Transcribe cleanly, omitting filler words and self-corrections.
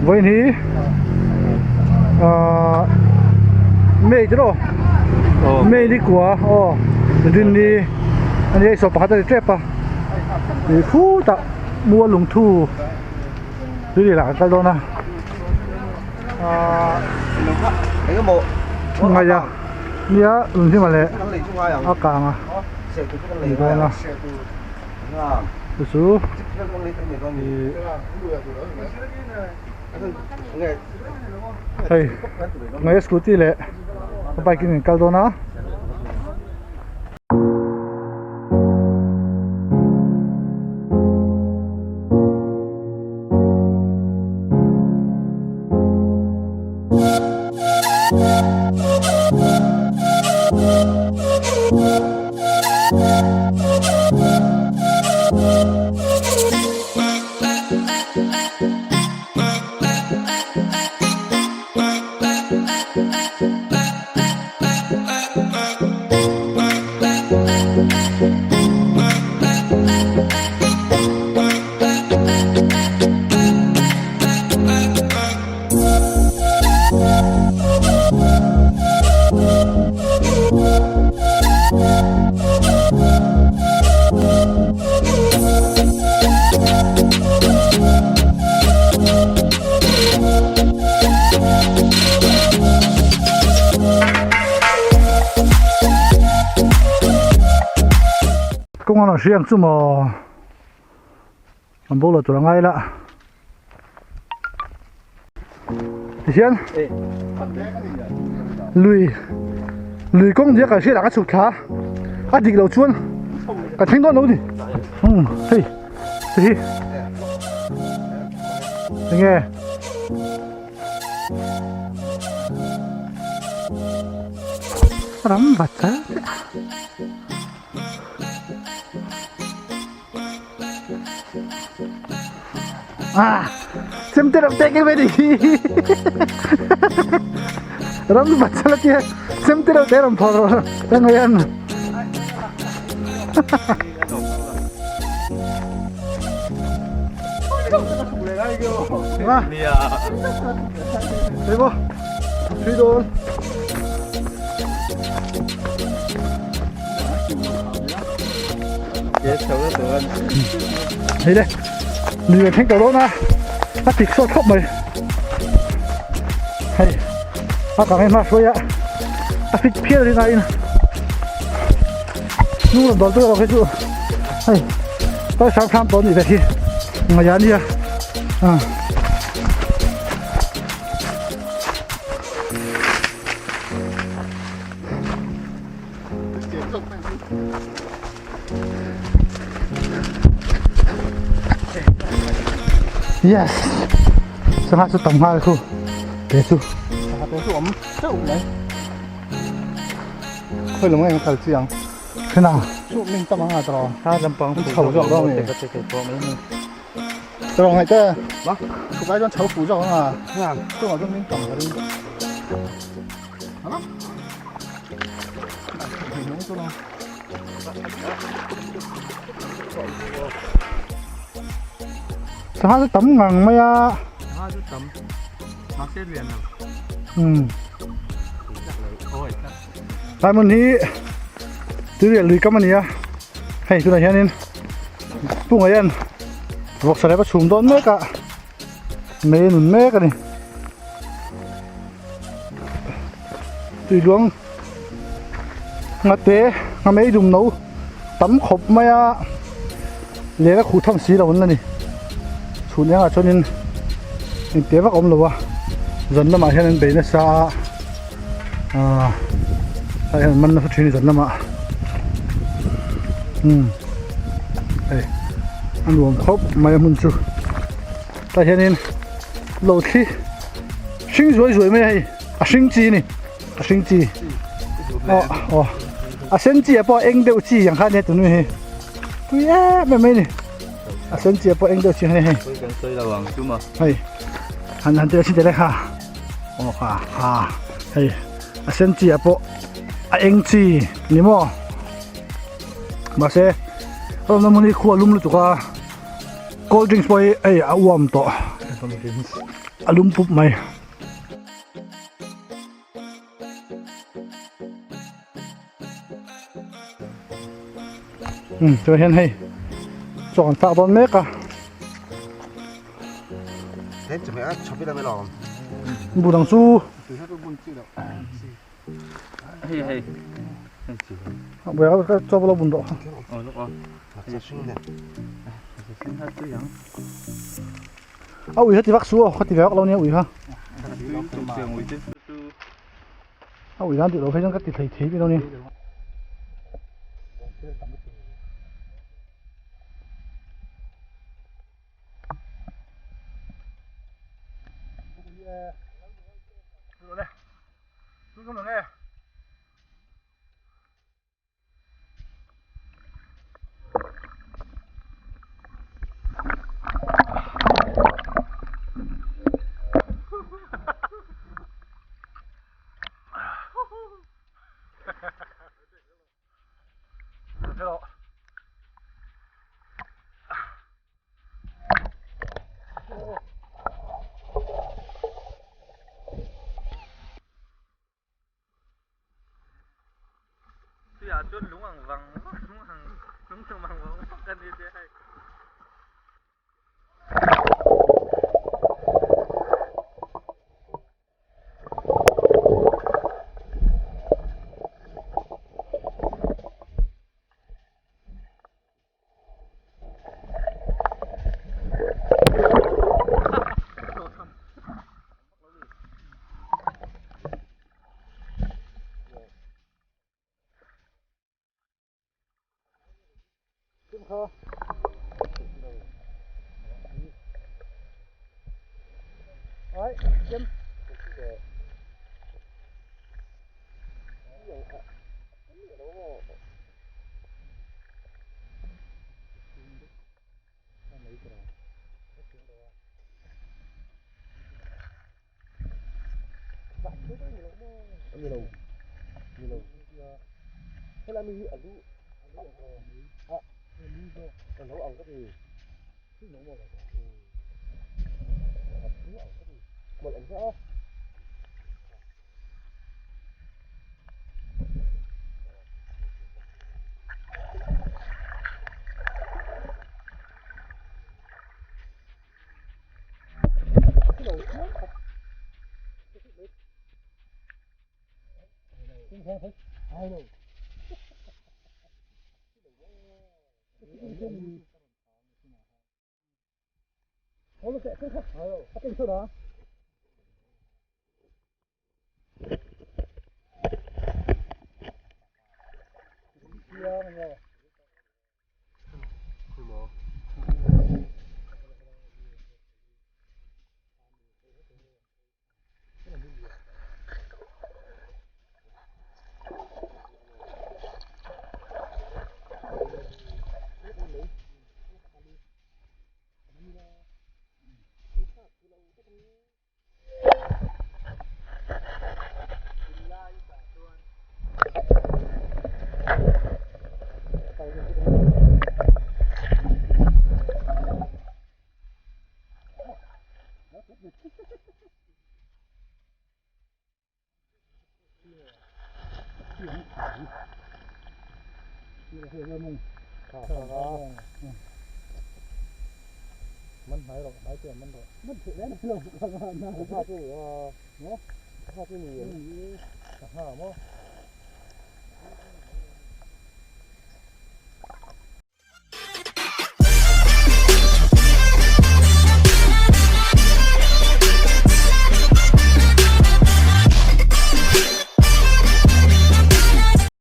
Vawiin hi ahh May te rawh May ni kua aw rinni a nia sawm pakhat a ni tep a ih khutah mual lungthu tui leh lah kan kal dawn a ahh ngaih a nia lungzima leh a kang a ni dawn a. Chu chu ih hei hmeichhe scooty leh a bike in an kal dawn a. Kawng a rawn hriang chu maw an bo lo tur a ngai la. Tihian lui lui kawng nia kan hriat ah ka chhuk thla a dik lo chuan ka thleng dawn lo ni umm hei hei hi enge ram vat a. À, xem tên động tên cái bên đi. Ram bật ra kia, xem tên động tên làm phò rồi. Đang người ăn. Thấy không? Phi đôn. Hei le lui an thleng tawh dawn a a tik sawt khawp mai hei a kang em a hruai a a fit phian ring aiin hnung lam dawl tur erawh khi chu hei kal hram hram tawh a nih ve hi ngaih a nia ah. Yes sangha chu tam nghal khu te chu sangha te chu awm teuh mai khawi lam nge kal chiang khana chu min tam anga tawh ha lampang chho zawk dawn nge tawh ngai te ba thu kai chuan chho fu zawk anga chu ah chuan min tam ka ring Sangha chu tam ngang mai a. Sangha chu tam. Mahse lian lo. Um. Lai hmun hi tui lui kam a ni a. Hei tunah hianin pungah hian vawksa rep a chhum dawn mek a. Mei a nun mek a ni. Tui luang ngate nga mei dum no tam khawp mai a len a khuh tham si lo an la ni chhun engah chuanin engte vak a awm lo a zan lamah hian an bei nasa a ahh tah hian an man nasa thin a ni zan lamah umm hei a nuam khawp mai a hmun chu tah hianin lo thli hring zuai zuai mai a hei a hring chi a ni a hring chi aw aw a sen chi ah pawh a eng deuh chi ang kha ania tunu hi tui em em mai a ni a sen chi ah pawh a eng deuh chi ang kha ania hei hei han han tel chhin teh le kha aw kha ha hei a sen chi ah pawh a eng chi ni maw mahse a awmna hmun hi khua a lum lutuk a cold drinks pawh hi hei a uam tawh. a lum pup mai. Um chuan hian hei chaw an fak dawn mek a. Bu dang chu Hei hei. Buai ka chaw lo bun rawh. Aw lawk aw. A ui kha ti vak su aw kha ti ve vak lo nia ui kha. A ui dan tih loh phei chuan ka ti thei thei bik lo ni. Tuiah chuan lung ang vang vang lung ang lung ang vang vang vang a ni tia hei.